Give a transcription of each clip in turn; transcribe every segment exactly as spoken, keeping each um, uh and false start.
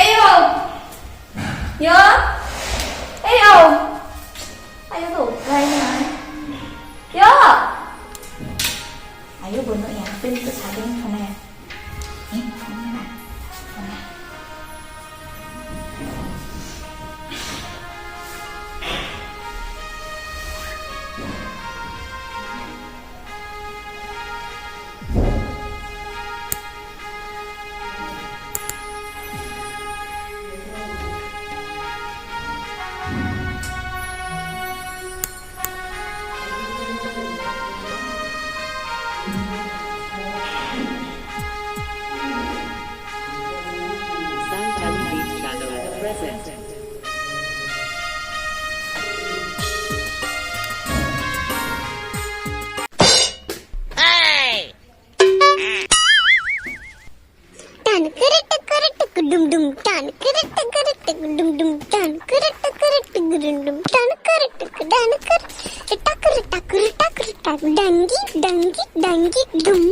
ᱮᱭᱳ! ᱭᱳ! ᱮᱭᱳ! ᱟᱭᱳ ᱫᱚ ᱚᱠᱟᱭᱮᱱᱟᱭ? ᱭᱳ! ᱟᱭᱳ ᱵᱟᱹᱱᱩᱜ ᱮᱭᱟ, ᱦᱟᱯᱮ ᱱᱤᱛᱚᱜ ᱥᱟᱰᱮᱧ ᱯᱷᱳᱱᱟᱭᱟ᱾ ᱦᱮᱸ, ᱯᱷᱳᱱ ᱢᱮᱱᱟᱜᱼᱟ᱾ ᱯᱷᱳᱱ ᱢᱮ᱾ Tan kere tekere teke dum dum, tan kere tekere teke dum dum, tan kere tekere teke dum dum, tan kere teke dan kere, takere takere takere tak, dangi dangi dangi dum.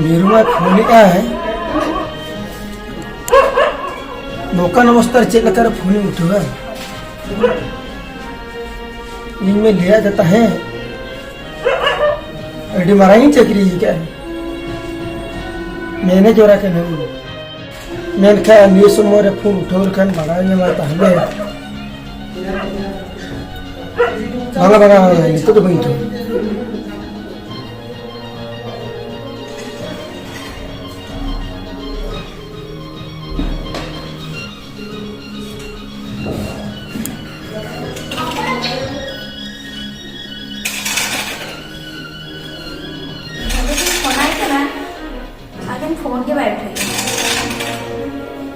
ᱢᱤᱨᱩ ᱢᱟ ᱯᱷᱳᱱᱮᱫ ᱟᱭ, ᱱᱚᱝᱠᱟᱱ ᱚᱵᱚᱥᱛᱟ ᱨᱮ ᱪᱮᱫ ᱞᱮᱠᱟᱨᱮ ᱯᱷᱳᱱᱤᱧ ᱩᱴᱷᱟᱹᱣᱟ? ᱤᱧ ᱢᱟ ᱞᱟᱹᱭᱟᱫ ᱫᱮ ᱛᱟᱦᱮᱸᱫ, ᱟᱹᱰᱤ ᱢᱟᱨᱟᱝ ᱤᱧ ᱪᱟᱹᱠᱨᱤ ᱟᱠᱟᱫᱼᱟ, ᱢᱮᱱᱮᱡᱚᱨ ᱟᱠᱟᱱᱟᱹᱧ᱾ ᱢᱮᱱᱠᱷᱟᱱ ᱱᱤᱭᱟᱹ ᱥᱚᱢᱚᱭ ᱨᱮ ᱯᱷᱳᱱ ᱩᱴᱷᱟᱹᱣ ᱞᱮᱠᱷᱟᱱ ᱵᱟᱲᱟᱭ ᱧᱟᱢᱟ ᱛᱟᱦᱞᱮ᱾ ᱵᱟᱝᱟ, ᱵᱟᱝᱟ, ᱵᱟᱝᱟ, ᱱᱤᱛᱚᱜ ᱫᱚ ᱵᱟᱹᱧ ᱩᱴᱷᱟᱹᱣᱟ᱾ ᱟᱫᱚᱧ ᱯᱷᱳᱱ ᱟᱭ ᱠᱟᱱᱟ, ᱟᱫᱚᱧ ᱯᱷᱳᱱ ᱜᱮ ᱵᱟᱭ ᱩᱴᱷᱟᱹᱣᱮᱫᱼᱟ᱾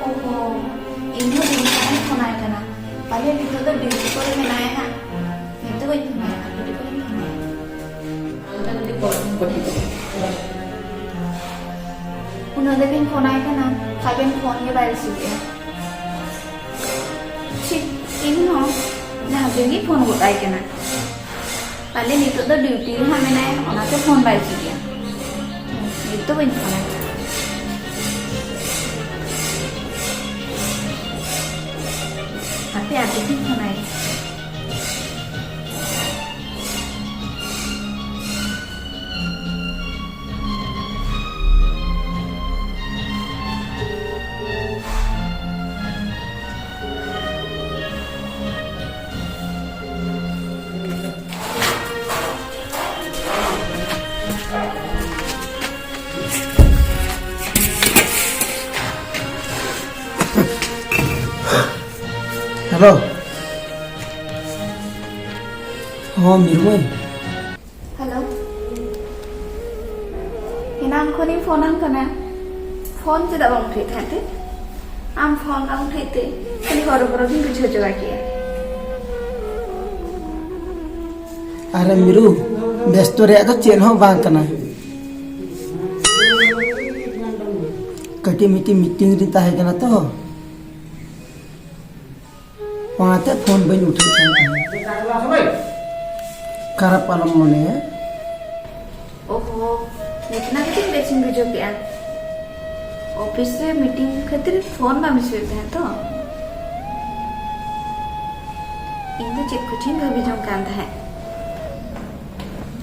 ᱳᱦᱳ, ᱤᱧ ᱦᱚᱸ ᱫᱤᱱ ᱠᱷᱚᱱᱤᱧ ᱯᱷᱳᱱ ᱟᱭ ᱠᱟᱱᱟ, ᱯᱟᱞᱮ ᱱᱤᱛᱚᱜ ᱫᱚ ᱰᱤᱭᱩᱴᱤ ᱠᱚᱨᱮ ᱢᱮᱱᱟᱭᱟ ᱦᱟᱸᱜ᱾ ᱱᱤᱛᱚᱜ ᱵᱟᱹᱧ ᱯᱷᱳᱱ ᱟᱭᱟ, ᱠᱟᱹᱴᱤᱡ ᱯᱚᱨᱮᱧ ᱯᱷᱳᱱ ᱟᱭᱟ᱾ ᱩᱱᱟᱹᱜ ᱫᱤᱱᱤᱧ ᱯᱷᱳᱱ ᱟᱭ ᱠᱟᱱᱟ, ᱥᱟᱜᱮᱱ ᱯᱷᱳᱱ ᱜᱮ ᱵᱟᱭ ᱨᱤᱥᱤᱵᱷ ᱮᱫᱼᱟ᱾ ᱪᱷᱤ, ᱤᱧ ᱦᱚᱸ ᱡᱟᱦᱟᱸ ᱛᱤᱱ ᱜᱮ ᱯᱷᱳᱱ ᱜᱚᱫ ᱟᱭ ᱠᱟᱱᱟ, ᱯᱟᱞᱮ ᱱᱤᱛᱚᱜ ᱫᱚ ᱰᱤᱭᱩᱴᱤ ᱨᱮ ᱦᱟᱸᱜ ᱢᱮᱱᱟᱭᱟ, ᱚᱱᱟᱛᱮ ᱯᱷᱳᱱ ᱵᱟᱭ ᱨᱤᱥᱤᱵᱷ ᱮᱫᱼᱟ᱾ ᱱᱤᱛ ᱫᱚ ᱵᱟᱹᱧ ᱯᱷᱳᱱ ᱟᱭ ᱠᱟᱱᱟ᱾ ᱦᱟᱯᱮ ᱟᱨ ᱠᱟᱹᱴᱤᱡ ᱯᱷᱳᱱ ᱟᱭ᱾ ᱦᱮᱞᱳ᱾ ᱦᱚᱸ, ᱢᱤᱨᱩ ᱢᱟᱹᱭ᱾ ᱦᱮᱞᱳ᱾ ᱮᱱᱟᱝ ᱠᱷᱚᱱᱤᱧ ᱯᱷᱳᱱ ᱟᱢ ᱠᱟᱱᱟ, ᱯᱷᱳᱱ ᱪᱮᱫᱟᱜ ᱵᱟᱢ ᱩᱴᱷᱟᱹᱣᱮᱫ ᱛᱟᱦᱮᱸᱫ ᱛᱮ? ᱟᱢ ᱯᱷᱳᱱ ᱵᱟᱢ ᱩᱴᱷᱟᱹᱣᱮᱫ ᱛᱮ ᱠᱷᱟᱹᱞᱤ ᱦᱚᱨᱚᱵᱚᱨᱚ ᱜᱤᱧ ᱵᱩᱡᱷᱟᱹᱣ ᱪᱟᱵᱟ ᱠᱮᱜᱼᱟ᱾ ᱟᱨᱮ ᱢᱤᱨᱩ, ᱵᱮᱥᱛᱚ ᱨᱮᱭᱟᱜ ᱫᱚ ᱪᱮᱫ ᱦᱚᱸ ᱵᱟᱝ ᱠᱟᱱᱟ᱾ ᱠᱟᱹᱴᱤᱡ ᱢᱤᱫᱴᱤᱡ ᱢᱤᱴᱤᱝ ᱨᱤᱧ ᱛᱟᱦᱮᱸ ᱠᱟᱱᱟ ᱛᱚ, ᱚᱱᱟᱛᱮ ᱯᱷᱳᱱ ᱵᱟᱹᱧ ᱩᱴᱷᱟᱹᱣᱮᱫ ᱠᱟᱱ ᱛᱟᱦᱮᱸᱫ᱾ ᱠᱷᱟᱨᱟᱯ ᱟᱞᱚᱢ ᱢᱚᱱᱮᱭᱟ᱾ ᱳᱦᱳ, ᱱᱤᱛ ᱱᱟ ᱠᱟᱹᱴᱤᱡ ᱵᱮᱥᱤᱧ ᱵᱩᱡᱷᱟᱹᱣ ᱠᱮᱜᱼᱟ᱾ ᱚᱯᱷᱤᱥ ᱨᱮ ᱢᱤᱴᱤᱝ ᱠᱷᱟᱹᱛᱤᱨ ᱯᱷᱳᱱ ᱵᱟᱢ ᱨᱤᱥᱤᱵᱷ ᱛᱟᱦᱮᱸᱫ ᱛᱚ? ᱤᱧ ᱫᱚ ᱪᱮᱫ ᱠᱚᱪᱚᱧ ᱵᱷᱟᱹᱵᱤ ᱡᱚᱝ ᱠᱟᱱ ᱛᱟᱦᱮᱸᱫ᱾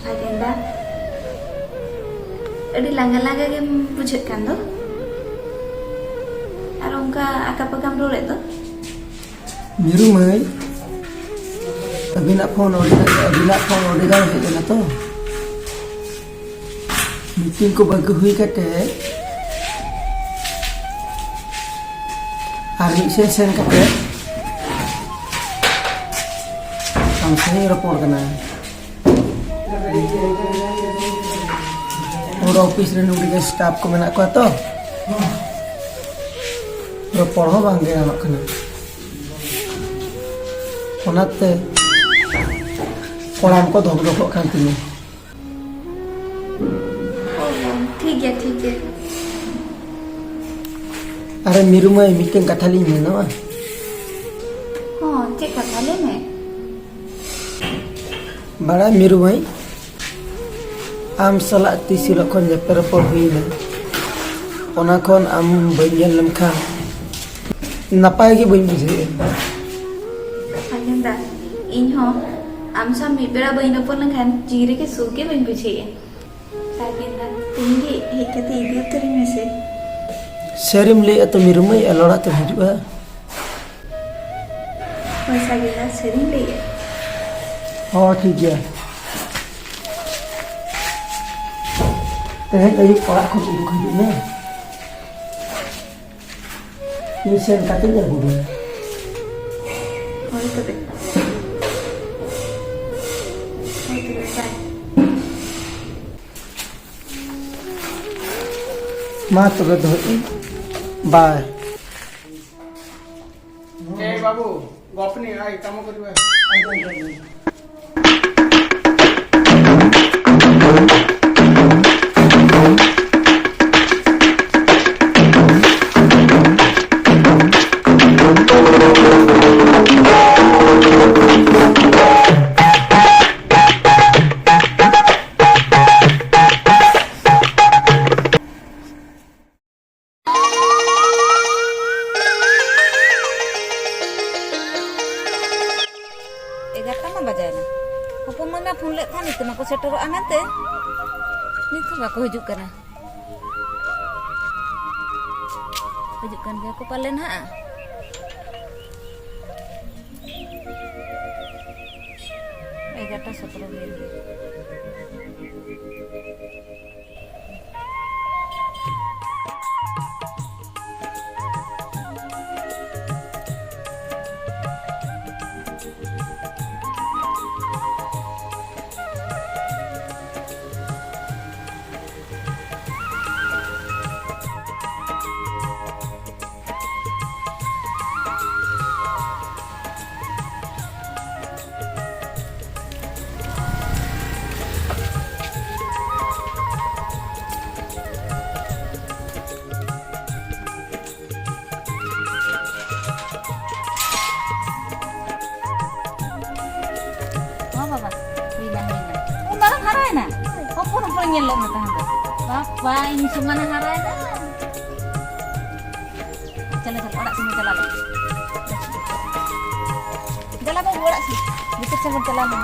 ᱟᱨ ᱢᱮᱱᱫᱟ, ᱟᱹᱰᱤ ᱞᱟᱸᱜᱟ ᱞᱟᱸᱜᱟ ᱜᱮᱢ ᱵᱩᱡᱷᱟᱹᱜ ᱠᱟᱱ ᱫᱚ᱾ ᱟᱨ ᱚᱱᱠᱟ ᱟᱠᱟ ᱯᱟᱠᱟᱢ ᱨᱚᱲᱮᱫ ᱫᱚ᱾ ᱢᱤᱨᱩ ᱢᱟᱹᱭ, ᱟᱹᱵᱤᱱᱟᱜ ᱯᱷᱳᱱ ᱚᱰᱤ-, ᱟᱹᱵᱤᱱᱟᱜ ᱯᱷᱳᱱ ᱚᱰᱤᱜᱟᱨ ᱦᱮᱡ ᱮᱱᱟ ᱛᱚ? ᱢᱤᱴᱤᱝ ᱠᱚ ᱵᱟᱹᱜᱤ ᱦᱩᱭ ᱠᱟᱛᱮ ᱟᱨ ᱢᱤᱫ ᱥᱮᱱ ᱥᱮᱱ ᱠᱟᱛᱮ ᱟᱢ ᱥᱟᱶ ᱤᱧ ᱨᱚᱯᱚᱲ ᱠᱟᱱᱟ᱾ ᱱᱚᱰᱮ ᱚᱯᱷᱤᱥ ᱨᱮ ᱱᱚᱰᱮ ᱜᱮ ᱥᱴᱟᱯ ᱠᱚ ᱢᱮᱱᱟᱜ ᱠᱚᱣᱟ ᱛᱚ, ᱨᱚᱯᱚᱲ ᱦᱚᱸ ᱵᱟᱝ ᱜᱮ ᱜᱟᱱᱚᱜ ᱠᱟᱱᱟ᱾ ᱚᱱᱟᱛᱮ ᱠᱚᱲᱟᱢ ᱠᱚ ᱫᱷᱚᱠ ᱫᱷᱚᱠᱚᱜ ᱠᱟᱱ ᱛᱤᱧᱟᱹ᱾ ᱚ, ᱴᱷᱤᱠ ᱜᱮᱭᱟ, ᱴᱷᱤᱠ ᱜᱮᱭᱟ᱾ ᱟᱨᱮ ᱢᱤᱨᱩ ᱢᱟᱹᱭ, ᱢᱤᱫᱴᱮᱱ ᱠᱟᱛᱷᱟ ᱞᱤᱧ ᱢᱮᱱᱟ᱾ ᱦᱚᱸ, ᱪᱮᱫ ᱠᱟᱛᱷᱟ? ᱞᱟᱹᱭ ᱢᱮ᱾ ᱵᱟᱲᱟᱭ ᱢᱤᱨᱩ ᱢᱟᱹᱭ, ᱟᱢ ᱥᱟᱞᱟᱜ ᱛᱤᱥ ᱦᱤᱞᱳᱜ ᱠᱷᱚᱱ ᱧᱮᱯᱮᱞ ᱨᱚᱯᱚᱲ ᱦᱩᱭᱱᱟ, ᱚᱱᱟ ᱠᱷᱚᱱ ᱟᱢ ᱵᱟᱹᱧ ᱧᱮᱞ ᱞᱮᱢᱠᱷᱟᱱ ᱱᱟᱯᱟᱭ ᱜᱮ ᱵᱟᱹᱧ ᱵᱩᱡᱷᱟᱹᱣᱮᱫᱼᱟ᱾ ᱟᱸᱡᱚᱢ ᱫᱟ, ᱤᱧ ᱦᱚᱸ ᱟᱢ ᱥᱟᱶ ᱢᱤᱫ ᱵᱮᱲᱟ ᱵᱟᱹᱧ ᱨᱚᱯᱚᱲ ᱞᱮᱱᱠᱷᱟᱱ ᱡᱤᱣᱤ ᱨᱮᱜᱮ ᱥᱩᱠ ᱜᱮ ᱵᱟᱹᱧ ᱵᱩᱡᱷᱟᱹᱣᱮᱫᱼᱟ᱾ ᱥᱟᱜᱮᱱ ᱫᱟ, ᱛᱮᱦᱮᱧ ᱜᱮ ᱦᱮᱡ ᱠᱟᱛᱮ ᱤᱫᱤ ᱩᱛᱟᱹᱨᱤᱧ ᱢᱮᱥᱮ᱾ ᱥᱟᱹᱨᱤᱢ ᱞᱟᱹᱭᱮᱫᱼᱟ ᱛᱚ ᱢᱤᱨᱩ ᱢᱟᱹᱭ, ᱟᱞᱚᱲᱟᱜ ᱛᱮᱢ ᱦᱤᱡᱩᱜᱼᱟ? ᱦᱳᱭ ᱥᱟᱜᱮᱱ ᱫᱟ, ᱥᱟᱹᱨᱤᱧ ᱞᱟᱹᱭᱮᱫᱼᱟ᱾ ᱦᱚᱸ, ᱴᱷᱤᱠ ᱜᱮᱭᱟ᱾ ᱛᱮᱦᱮᱧ ᱟᱹᱭᱩᱵ ᱚᱲᱟᱜ ᱠᱷᱚᱱ ᱩᱰᱩᱠ ᱦᱤᱡᱩᱜ ᱢᱮ᱾ ᱤᱧ ᱥᱮᱱ ᱠᱟᱛᱮᱧ ᱟᱹᱜᱩ ᱢᱮᱭᱟ᱾ ᱦᱳᱭ ᱛᱚᱵᱮ᱾ ᱦᱳᱭ ᱛᱚᱵᱮ, bye᱾ ᱢᱟ ᱛᱚᱵᱮ ᱫᱚᱦᱚᱭᱮᱫ ᱟᱹᱧ᱾ Bye᱾ ଏ ବାବୁ, ଗପିନି, ଆଇ କାମ କରିବା। ᱮᱜᱟᱨᱚᱴᱟ ᱢᱟ ᱵᱟᱡᱟᱭᱮᱱᱟ᱾ ᱦᱚᱯᱚᱱ ᱢᱟᱹᱭ ᱢᱟ ᱯᱷᱳᱱ ᱞᱮᱫ ᱛᱟᱦᱮᱸ, ᱱᱤᱛᱚᱜ ᱢᱟᱠᱚ ᱥᱮᱴᱮᱨᱚᱜᱼᱟ ᱢᱮᱱᱛᱮ᱾ ᱱᱤᱛ ᱦᱚᱸ ᱵᱟᱠᱚ ᱦᱤᱡᱩᱜ ᱠᱟᱱᱟ᱾ ᱦᱤᱡᱩᱜ ᱠᱟᱱ ᱜᱮᱭᱟ ᱠᱚ ᱯᱟᱞᱮᱱ ᱦᱟᱸᱜ᱾ ᱮᱜᱟᱨᱚᱴᱟ ᱥᱚᱛᱨᱚ ᱦᱩᱭᱮᱱ ᱜᱮᱭᱟ᱾ ᱦᱚᱸ ᱵᱟᱵᱟ, ᱦᱩᱭᱱᱟ, ᱦᱩᱭᱱᱟ᱾ ᱩᱱ ᱢᱟᱨᱟᱝ ᱦᱟᱨᱟᱭᱮᱱᱟ? ᱦᱚᱯᱚᱱ ᱦᱚᱯᱚᱱ ᱧᱮᱞ ᱞᱮᱫ ᱢᱮ ᱛᱟᱦᱮᱸ ᱫᱚ᱾ ᱵᱟᱯᱟ, ᱤᱧ ᱥᱚᱢᱟᱱᱮ ᱦᱟᱨᱟᱭᱮᱱᱟ᱾ ᱪᱚᱞᱚ, ᱪᱚᱞᱚ, ᱚᱲᱟᱜ ᱥᱮᱱ ᱵᱚᱱ ᱪᱟᱞᱟᱣ ᱞᱮᱱ᱾ ᱫᱮᱞᱟ ᱵᱟᱹᱵᱩ, ᱚᱲᱟᱜ ᱥᱮᱱ᱾ ᱵᱷᱤᱛᱤᱨ ᱥᱮᱱ ᱵᱚᱱ ᱪᱟᱞᱟᱣ ᱞᱮᱱ᱾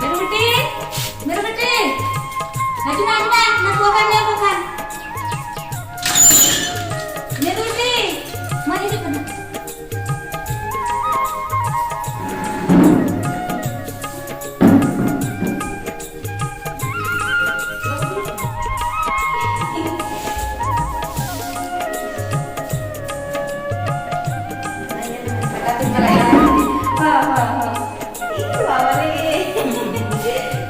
ᱢᱤᱨᱩ ᱵᱤᱴᱤ, ᱢᱤᱨᱩ ᱵᱤᱴᱤ, ᱦᱤᱡᱩᱜ ᱢᱮ, ᱦᱤᱡᱩᱜ ᱢᱮ, ᱱᱩᱠᱩ ᱵᱟᱵᱟ ᱧᱮᱞ ᱠᱚ ᱠᱷᱟᱱ᱾ ᱢᱤᱨᱩ ᱵᱤᱴᱤ, ᱢᱟ ᱦᱤᱡᱩᱜ ᱠᱟᱱᱟ᱾ ᱦᱚᱸ, ᱦᱚᱸ, ᱦᱚᱸ᱾ ᱤ ᱵᱟᱵᱟ ᱨᱮ᱾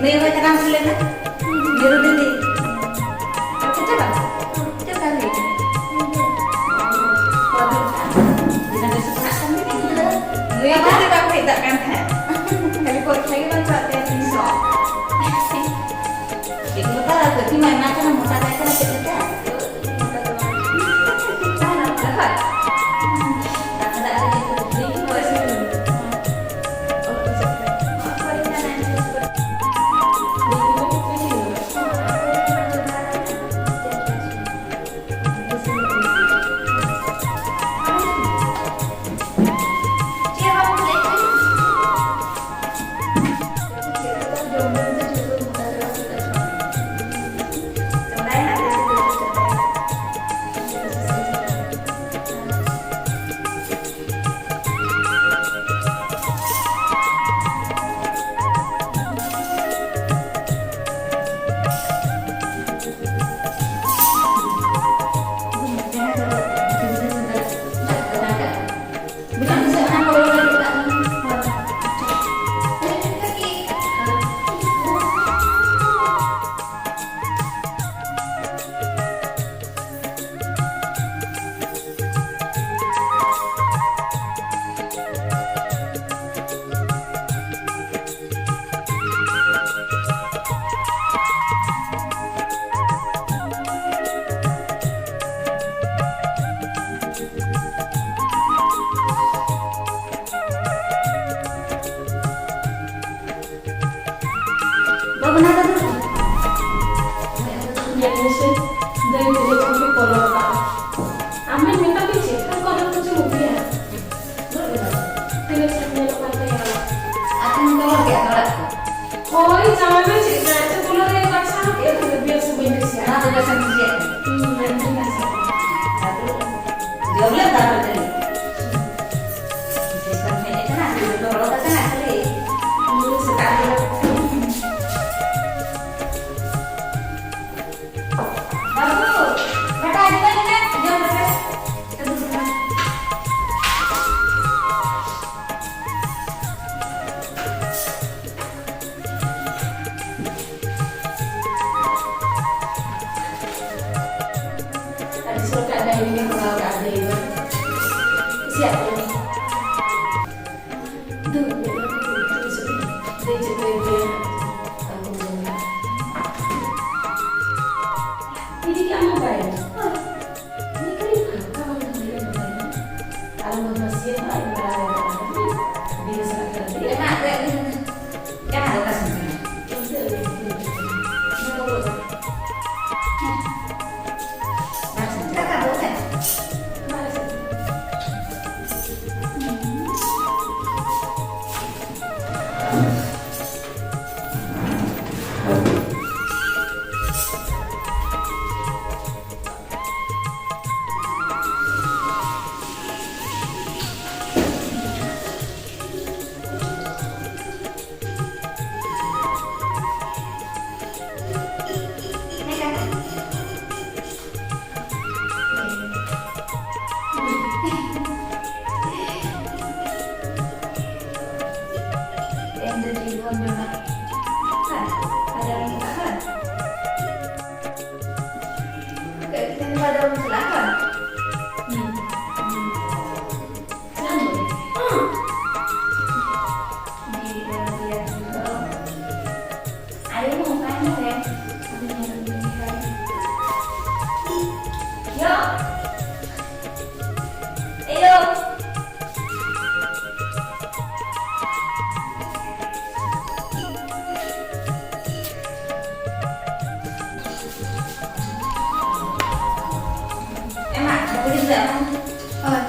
ᱱᱩᱭ ᱦᱚᱸ ᱪᱟᱞᱟᱣ ᱦᱩᱭ ᱞᱮᱱᱟ᱾ ᱢᱤᱨᱩ ᱫᱤᱫᱤ᱾ ᱟᱯᱮ ᱪᱟᱞᱟᱜ? ᱪᱮᱫ ᱠᱟᱹᱢᱤ? ᱱᱩᱭ ᱠᱷᱟᱹᱛᱤᱨ ᱵᱟᱝ ᱦᱮᱡ ᱫᱟᱲᱮᱭᱟᱜ ᱠᱟᱱ ᱛᱟᱦᱮᱸᱫ᱾ ᱠᱚᱛᱷᱟ ᱜᱮ ᱵᱟᱝ ᱪᱟᱞᱟᱜ ᱛᱟᱭᱟ ᱛᱤᱥ ᱦᱚᱸ᱾ ᱪᱮᱫ ᱞᱮᱠᱟ ᱠᱟᱹᱴᱤᱡ ᱢᱟ ᱮᱢᱟ ᱠᱟᱱᱟ, ᱢᱚᱴᱟ ᱠᱟᱭ ᱠᱟᱱᱟ ᱪᱮᱫ ᱞᱮᱠᱟ? ᱠᱟᱛᱷᱟ ᱫᱚ ᱟᱹᱰᱤ ᱡᱩᱛ ᱠᱩᱠᱞᱤ ᱜᱮ ᱦᱳᱭ ᱥᱮ᱾ ᱵᱟᱵᱩ, ᱱᱟ ᱫᱚ ᱫᱩᱲᱩᱵ ᱢᱮ᱾ ᱧᱮᱞ ᱢᱮᱥᱮ, ᱫᱟᱹᱭ ᱛᱮᱜᱮ ᱠᱷᱚᱱ ᱜᱮ ᱯᱚᱞᱚ ᱟᱠᱟᱫᱼᱟ᱾ ᱟᱢᱮᱢ ᱢᱮᱛᱟ ᱫᱤᱧ ᱪᱮᱫ ᱞᱮᱠᱟ ᱠᱚᱞᱚᱢ ᱠᱚᱪᱚᱢ ᱟᱹᱜᱩᱭᱟ? ᱫᱩᱲᱩᱵ ᱢᱮ ᱵᱟᱵᱩ᱾ ᱛᱤᱱᱟᱹᱜ ᱪᱮᱦᱨᱟ ᱧᱮᱞᱚᱜ ᱠᱟᱱ ᱛᱟᱭᱟ᱾ ᱟᱨ ᱛᱤᱱᱟᱹᱜ ᱠᱚᱞᱚᱢ ᱨᱮᱭᱟᱜ ᱫᱚ ᱚᱲᱟᱜ ᱠᱚ? ᱦᱳᱭ, ᱡᱟᱶᱟᱭ ᱢᱮ ᱪᱮᱫ ᱠᱟᱭ ᱪᱚ ᱠᱚᱞᱚᱢ ᱨᱮᱭᱟᱜ ᱵᱟᱪᱷᱟᱣ ᱠᱮᱫ, ᱵᱮᱥ ᱵᱟᱹᱧ ᱠᱩᱥᱤᱭᱟᱜᱼᱟ᱾ ᱱᱚᱣᱟ ᱫᱚ ᱵᱮᱥ ᱮᱢ ᱠᱩᱥᱤᱭᱟᱜ ᱠᱟᱱᱟ? ᱦᱩᱸ, ᱵᱮᱥ ᱜᱮ ᱵᱮᱥ᱾ ᱟᱫᱚ ᱡᱚᱢ ᱞᱮ ᱫᱟᱠᱟ ᱠᱟᱹᱴᱤᱡ᱾ ᱵᱮᱥ ᱮᱢ ᱦᱮᱡ ᱟᱠᱟᱱᱟ, ᱟᱹᱰᱤ ᱡᱚᱛᱚ ᱦᱚᱲ ᱠᱟᱛᱮ ᱱᱟᱜ ᱠᱷᱟᱹᱞᱤ᱾ ᱦᱩᱸ, ᱥᱮᱛᱟᱜ ᱵᱮᱲᱟ᱾ ᱵᱟᱹᱵᱩ, ᱫᱟᱠᱟ ᱤᱫᱤ ᱠᱟᱜ ᱢᱮ, ᱡᱚᱢ ᱞᱮᱯᱮ᱾ ᱟᱹᱰᱤ ᱪᱚᱨᱚᱠᱟᱜ dining ᱮ ᱠᱚᱨᱟᱣ ᱠᱟᱜᱼᱟ ᱫᱟᱹᱭ ᱫᱚ᱾ ᱠᱩᱥᱤᱭᱟᱜ ᱠᱟᱱᱟᱹᱧ᱾ ᱫᱩᱲᱩᱵ ᱢᱮ, ᱫᱩᱲᱩᱵ ᱢᱮ, ᱫᱩᱲᱩᱵ ᱢᱮ᱾ ᱪᱮᱫ ᱠᱚ ᱤᱫᱤᱭᱟ? ᱟᱨ ᱠᱚ ᱢᱮᱱᱟ, ᱤᱫᱤ ᱠᱟᱜ ᱢᱳᱵᱟᱭᱤᱞ᱾ ᱦᱳᱭ᱾ ᱢᱤᱫ ᱜᱷᱟᱹᱲᱤᱡ ᱯᱷᱟᱸᱠᱟ ᱵᱟᱝ ᱛᱟᱦᱮᱸ ᱞᱮᱱ ᱛᱟᱭᱟ᱾ ᱟᱨ ᱚᱱᱟ ᱱᱟᱥᱮ ᱦᱚᱸ ᱟᱡ ᱵᱟᱲᱟᱭ ᱵᱟᱲᱟᱭ ᱵᱟᱲᱟᱭ᱾ ᱵᱤᱱᱟᱹ ᱥᱟᱞᱟᱜ ᱠᱟᱛᱮ᱾ ᱮᱢᱟ ᱟᱫᱮ ᱩᱱᱤ ᱫᱚ ᱡᱟᱦᱟᱸ ᱫᱚ ᱚᱠᱟ ᱥᱮᱱ ᱠᱟᱱᱟ? ᱚᱱᱛᱮ ᱨᱮ᱾ ᱵᱟᱝ ᱥᱮᱱ ᱠᱟᱱᱟ᱾ ᱫᱟᱠᱟ ᱫᱚ ᱚᱠᱟ? ᱵᱟᱝ ᱥᱮᱱ ᱠᱟᱱᱟ᱾ ᱦᱳᱭ᱾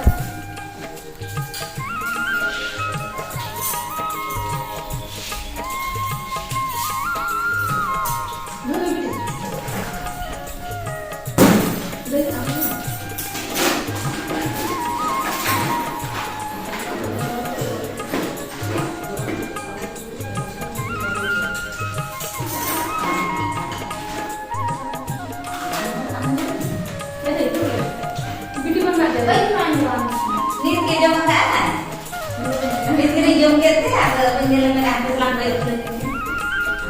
ᱱᱤᱛ ᱜᱮ ᱡᱚᱢ ᱟᱠᱟᱫᱼᱟ? ᱢᱤᱫ ᱜᱷᱟᱹᱲᱤᱡ ᱡᱚᱢ ᱠᱮᱫ ᱛᱮ ᱟᱫᱚ ᱟᱹᱵᱤᱱ ᱧᱮᱞ ᱢᱮ, ᱦᱟᱱᱛᱮ ᱛᱟᱞᱟᱝ ᱠᱚᱭᱚᱜ ᱠᱟᱱᱟ᱾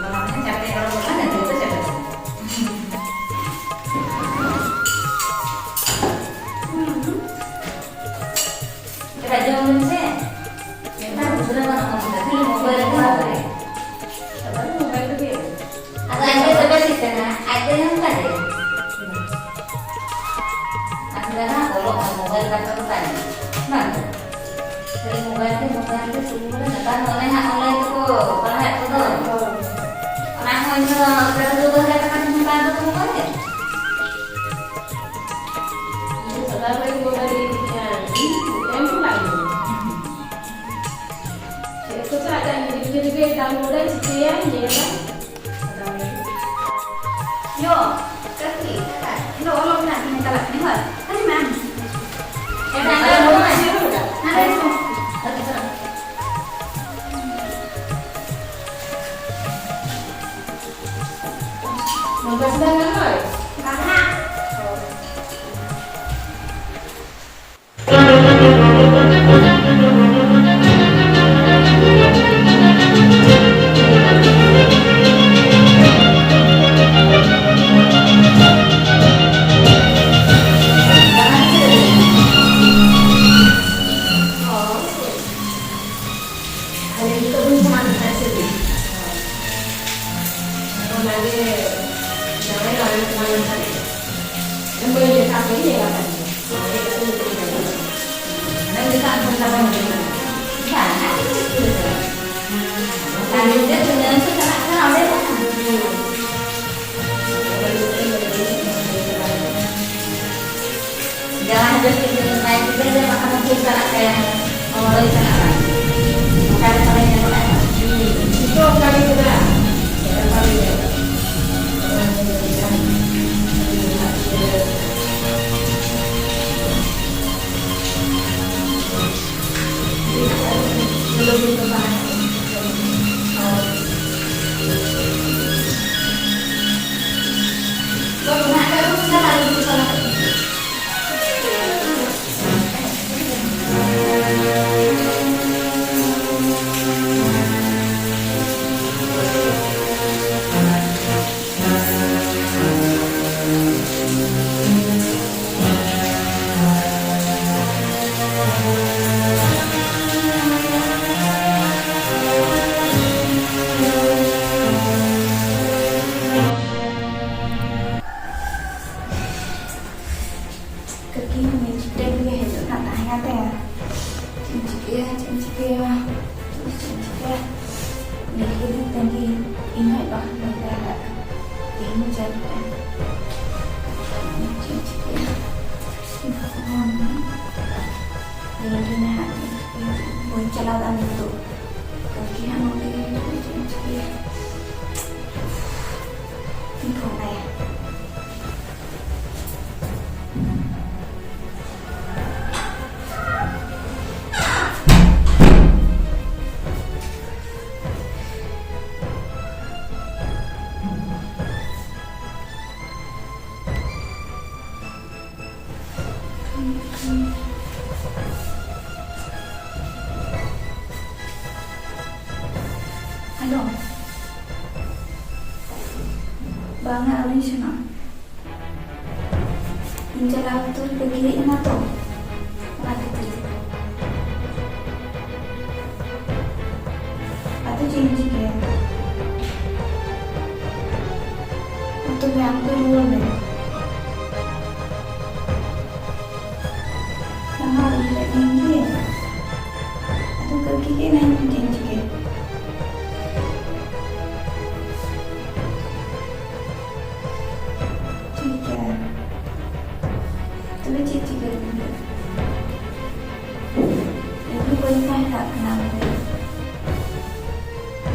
ᱟᱫᱚ ᱚᱱᱟ ᱪᱟᱯᱮ ᱨᱚᱲ ᱜᱚᱫ ᱞᱮᱱᱟ, ᱱᱤᱛᱚᱜ ᱫᱚ ᱪᱟᱯᱮ ᱨᱚᱲ᱾ ᱮᱵᱟᱨ ᱡᱚᱢ ᱢᱮᱥᱮ᱾ ᱱᱮᱛᱟᱨ ᱜᱤᱫᱽᱨᱟᱹ ᱢᱟ ᱱᱚᱜᱼᱚ ᱱᱚᱝᱠᱟ, ᱠᱷᱟᱹᱞᱤ ᱢᱳᱵᱟᱭᱤᱞ, ᱢᱳᱵᱟᱭᱤᱞ᱾ ᱠᱟᱛᱷᱟ ᱠᱚ ᱛᱟᱦᱮᱸ ᱠᱟᱱᱟ᱾ ᱵᱟᱝ? ᱠᱷᱟᱹᱞᱤ mobile ᱛᱮ, mobile ᱛᱮ ᱥᱩᱫᱷᱩ ᱵᱚᱞᱮ ᱱᱮᱛᱟᱨ ᱫᱚ ᱚᱱᱮ ᱦᱟᱸᱜ online ᱛᱮᱠᱚ ᱯᱟᱲᱦᱟᱣᱮᱫ ᱠᱚᱫᱚ᱾ ᱦᱳᱭ᱾ ᱚᱱᱟ ᱦᱚᱸ ᱤᱧ ᱫᱚ ᱚᱱᱠᱟ ᱫᱚ ᱫᱩ ᱦᱟᱡᱟᱨ ᱴᱟᱠᱟ ᱛᱮ ᱦᱟᱛᱟᱣ ᱫᱚ ᱢᱳᱵᱟᱭᱤᱞ᱾ ᱤᱧ ᱫᱚ ᱥᱟᱫᱟ ᱵᱟᱹᱧ ᱢᱳᱵᱟᱭᱤᱞ ᱤᱧ ᱠᱩᱥᱤᱭᱟᱜᱼᱟ, ᱤᱧ ᱮᱢ ᱦᱚᱸ ᱵᱟᱝ ᱮᱢ᱾ ᱪᱮᱫ ᱠᱚ ᱥᱟᱞᱟᱜ ᱤᱧ ᱨᱤᱠᱟᱹ ᱨᱤᱠᱟᱹ download ᱟᱹᱧ, ᱪᱤᱠᱟᱹᱭᱟ, ᱧᱮᱞᱟ᱾ ᱭᱳ, ᱠᱟᱹᱠᱤ, ᱤᱧ ᱫᱚ ᱚᱞᱚᱜ ᱯᱟᱲᱦᱟᱜ ᱤᱧ ᱪᱟᱞᱟᱜ ᱠᱟᱱᱟ, ᱦᱳᱭ᱾ ᱦᱤᱡᱩᱜ ᱢᱮ ᱟᱢ᱾ ᱦᱮᱸ, ᱦᱮᱸ, ᱦᱮᱸ, ᱦᱮᱸ᱾ ᱦᱟᱸᱰᱮ ᱦᱤᱡᱩᱜ ᱢᱮ᱾ ᱱᱚᱝᱠᱟ ᱥᱮᱫᱟᱭ ᱜᱟᱱᱚᱜᱼᱟ? ᱵᱟᱝᱟ᱾ ᱠᱷᱟᱹᱞᱤ ᱱᱤᱛᱚᱜ ᱵᱚᱱ ᱥᱚᱢᱟᱱ ᱞᱮᱠᱷᱟᱱ ᱪᱮᱫ ᱦᱩᱭᱩᱜᱼᱟ? ᱚᱱᱟᱜᱮ ᱡᱟᱶᱟᱭ ᱞᱟᱝ ᱥᱚᱢᱟᱱ ᱞᱮᱠᱷᱟᱱ ᱢᱟᱹᱭ ᱞᱮᱠᱟ ᱠᱚ ᱧᱮᱞ ᱟᱠᱟᱫ ᱠᱚᱣᱟ᱾ ᱢᱟᱹᱭ ᱞᱮᱠᱟ ᱠᱚ ᱧᱮᱞ ᱟᱠᱟᱫ ᱠᱚᱣᱟ᱾ ᱢᱟᱹᱭ ᱞᱮᱠᱟ ᱠᱚ ᱧᱮᱞ ᱟᱠᱟᱫ ᱠᱚᱣᱟ᱾ ᱵᱟᱝ, ᱟᱹᱰᱤ ᱨᱟᱹᱥᱠᱟᱹ ᱞᱮᱠᱟ᱾ ᱟᱨ ᱱᱤᱡᱮ ᱫᱩᱞᱟᱹᱲ ᱠᱚ ᱪᱟᱞᱟᱜ ᱠᱟᱱᱟ ᱚᱸᱰᱮ ᱫᱚ᱾ ᱡᱟᱶᱟᱭ ᱦᱚᱸ ᱡᱟᱹᱥᱛᱤ ᱫᱤᱱ ᱵᱟᱭ ᱜᱤᱫᱽᱨᱟᱹ ᱞᱮ ᱵᱟᱠᱷᱟᱱ ᱫᱚ ᱠᱷᱮᱞ ᱪᱟᱞᱟᱜ ᱛᱟᱭᱟ, ᱦᱚᱲ ᱫᱚᱭ ᱪᱟᱞᱟᱜᱼᱟ᱾ ᱚᱱᱠᱟ ᱜᱮ ᱛᱟᱞᱮ ᱧᱮᱞᱚᱜᱼᱟ᱾ ᱦᱩᱸ, ᱱᱤᱛᱚᱜ ᱚᱱᱠᱟ ᱜᱮ ᱪᱟᱞᱟᱜᱼᱟ᱾ ᱚᱱᱠᱟ ᱜᱮ ᱧᱮᱞᱚᱜᱼᱟ᱾ ᱞᱟᱹᱜᱤᱫ ᱤᱧ ᱛᱟᱺᱜᱤ, ᱤᱧ ᱦᱚᱸ ᱵᱟᱠᱷᱟᱱ ᱵᱟᱹᱧ ᱛᱟᱦᱮᱸ ᱫᱟᱲᱮᱭᱟᱜ ᱠᱟᱱᱟ᱾ ᱛᱮᱦᱮᱧ ᱪᱟᱞᱟᱜ ᱠᱟᱱᱟ᱾ ᱪᱮᱫ ᱤᱧ ᱪᱤᱠᱟᱹᱭᱟ? ᱧᱮᱞ ᱜᱮ ᱱᱟᱦᱟᱜ ᱪᱮᱫ ᱤᱧ ᱪᱤᱠᱟᱹᱭᱟ? ᱵᱟᱹᱧ ᱪᱟᱞᱟᱣ ᱫᱟᱲᱮᱭᱟᱜᱼᱟ ᱱᱤᱛᱚᱜ᱾ ᱠᱟᱹᱠᱤ ᱦᱟᱸᱜ ᱱᱚᱰᱮ ᱜᱮ ᱦᱤᱡᱩᱜᱼᱟ, ᱪᱮᱫ ᱤᱧ ᱪᱤᱠᱟᱹᱭᱟ? ᱤᱧ ᱯᱷᱳᱱ ᱟᱭᱟ᱾ ᱦᱮᱞᱳ᱾ ᱵᱟᱝᱟ, ᱟᱹᱣᱨᱤᱧ ᱥᱮᱱᱚᱜᱼᱟ᱾ ᱤᱧ ᱪᱟᱞᱟᱣ ᱩᱛᱟᱹᱨ ᱵᱟᱹᱜᱤ ᱦᱮᱡ ᱮᱱᱟ ᱛᱚ, ᱚᱱᱟ ᱠᱷᱟᱹᱛᱤᱨ᱾ ᱟᱫᱚ ᱪᱮᱫ ᱤᱧ ᱪᱤᱠᱟᱹᱭᱟ? ᱢᱟ ᱛᱚᱵᱮ ᱟᱢ ᱫᱚ ᱨᱩᱣᱟᱹᱲ ᱢᱮ᱾ ᱵᱟᱝᱟ, ᱩᱭᱦᱟᱹᱨᱮᱫ ᱢᱮᱭᱟᱹᱧ ᱜᱮ᱾ ᱟᱫᱚ ᱠᱟᱹᱠᱤ ᱜᱮ ᱱᱟᱭ ᱪᱮᱫ ᱤᱧ ᱪᱤᱠᱟᱹᱭᱟ? ᱴᱷᱤᱠ ᱜᱮᱭᱟ᱾ ᱛᱚᱵᱮ ᱪᱮᱫ ᱪᱤᱠᱟᱹ ᱦᱩᱭᱩᱜᱼᱟ? ᱤᱧ ᱦᱚᱸ ᱵᱟᱹᱧ ᱯᱟᱲᱦᱟᱜ ᱠᱟᱱᱟ ᱵᱚᱞᱮ᱾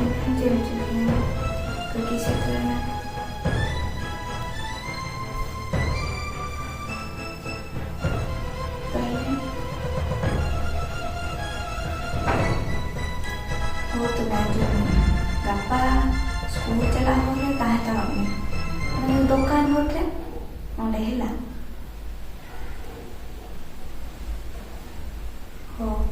ᱮᱱᱠᱷᱟᱱ ᱪᱮᱫ ᱮᱢ ᱪᱤᱠᱟᱹᱭᱟ? ᱠᱟᱹᱠᱤ ᱥᱮᱴᱮᱨᱮᱱᱟ᱾ ᱛᱟᱦᱞᱮ ᱦᱳᱭ ᱛᱚᱵᱮ ᱟᱸᱡᱚᱢ ᱢᱮ, ᱜᱟᱯᱟ ᱥᱠᱩᱞ ᱪᱟᱞᱟᱜ ᱦᱚᱨ ᱨᱮ ᱛᱟᱦᱮᱸ ᱦᱟᱛᱟᱲᱚᱜ ᱢᱮ᱾ ᱚᱱᱟ ᱫᱚᱠᱟᱱ ᱦᱚᱨ ᱨᱮ, ᱚᱸᱰᱮ ᱦᱮᱞᱟ᱾ ᱦᱳ,